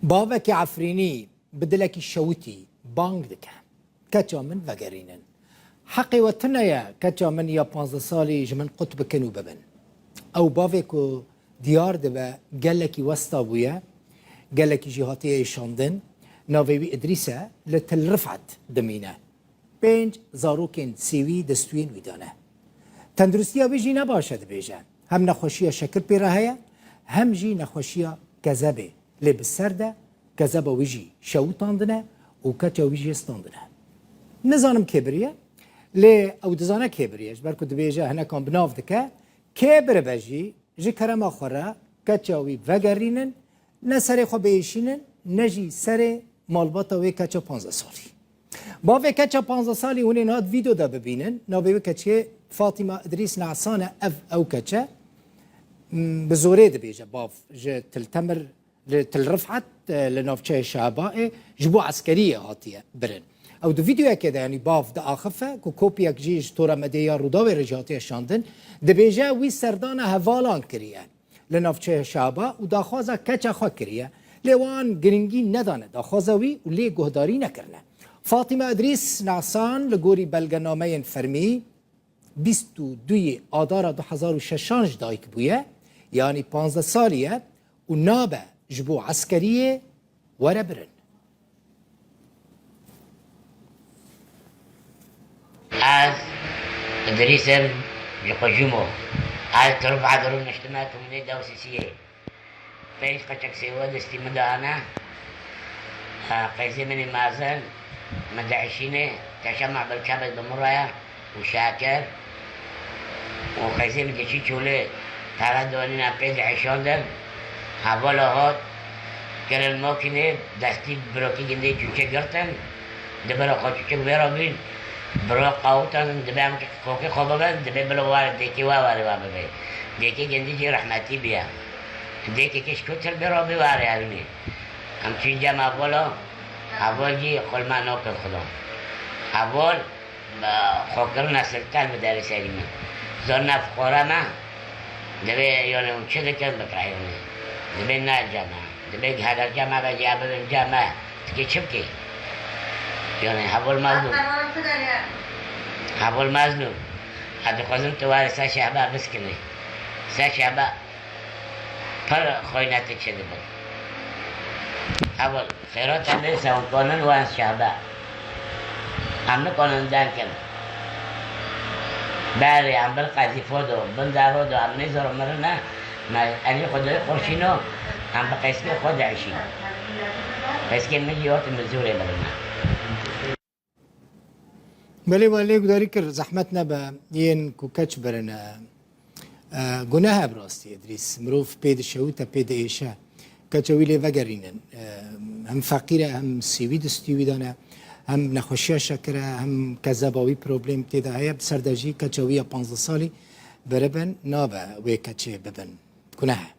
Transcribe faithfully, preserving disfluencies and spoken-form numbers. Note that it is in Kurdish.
Bavekî Efrînî bi dilekî şewitî bang dike, keça min vegerînin. Heqê we tune ye keça min ya panzdeh salî ji min qut bikin û bibin. Ew bavê ku diyar dibe gelekî westa bûye, gelekî jî hatiye êşandin. Navê wî Idrîs e, li Til Rifet dimîne. Pênc zarokên sêwî destûyên wî de ne. Tenduristiya wî jî ne baş e, dibêje. Hem nexweşiya şekir pê re heye, hem jî nexweşiya kezebê. Lê bi ser de kezeba wî jî şewitandine û keça wî jî standine. Nizanim kê biriye, lê ew dizane kê biriye. Ji ber ku dibêje hinekan bi nav dike, kê biribe jî ji kerema xwe re keça wî vegerînin, ne serê xwe biêşînin, ne jî serê malbata wê keça panzdeh salî. Bavê keça panzdeh salî hûn ê niha di vîdeo de bibînin. Navê wê keçê Fatîma Idrîs Nesan e, ev ew keç e. M, bi zorê dibêje bav ji Til Temir, li Til Rifet, e, li navçeyê Şehbaê ji bo eskeriyê hatiye birin. Ew di vîdeoyekê de, yanî bav diaxife ku kopyek jî ji tora medyaya Rûdawê re jî hatiye şandin, dibêje wî serdana hevalan kiriye li navçeya Şaba û daxwaza keça xwe kiriye. Lê wan girîngî nedane daxwaza wî û lê guhdarî nekirine. Fatîma Idrîs Nesan li gorî belgenameyên fermî bîst û duyê Adara du hezar û şeşan ji dayik bûye, yanî panzdeh salî ye û nabe ji bo eskeriyê were birin. Ez Idrîs im ji Qujûmo. Ez Tirûf Edrû niştime Tumlê Dewsisiyê. Pênc qeçek sêwe destî min de hene. Ha, qeyzê min ê mezin, min diişînê, teşe me bil kebek bi min re ye û şeker. Û qeyzê min diçî çolê, pere donîne pê diişandin. Hevala hat, kirin makînê, destî birokî gindê çûçe girtin. Di bira xwe çûçek vê re bîn. Bira qawitandin, dibe em kokê xwe bibin, dibe bila were dêkê we were we bibe. Dêkê gindî jî rehmetî bûye. Dêkê keşko tir bê rabê were evînê. Em çûn cem hevala, heval jî xwe li me nakin xudan. Heval, xwe kirine siltel bi derê serî min. Zor ne fuqara me, divê yanê hûn çi dikin bikire yanê. Divê ne cem e. Divê heger cem e, be cem bibin cem e. Tikê çi bikê? Yanê heval mezlûm. Heval mezlûm. Ez dixwazim tu were ser şehba biskinî. Ser şehba. Pir xwînetê çêdibin. Heval, xêrat em ê sewqanin wan şehbe. Em nikanin deng kin. Berê em bin qezîfo do, bin dero do, em nêzoro mirine, me enî xwe doyê xurşîno, em bi qeyskê xwe diişîn. Qeyskê min jî hot min zûrê mirine. Belê, we lê gudarî kir, zehmet nebe, yên ku keç birine. E, guneh e bi rastî, Idrîs. Mirov pê dişewite, pê diêşe. Keça wî lê vegerînin. E, hem feqîr e, hem sêwî distî wî de ne, hem nexweşiya şekir e, hem kezeba wî problem tê de heye. Bi ser de jî keça wî ya panzdeh salî biribin, nabe wê keçê bibin. Guneh e.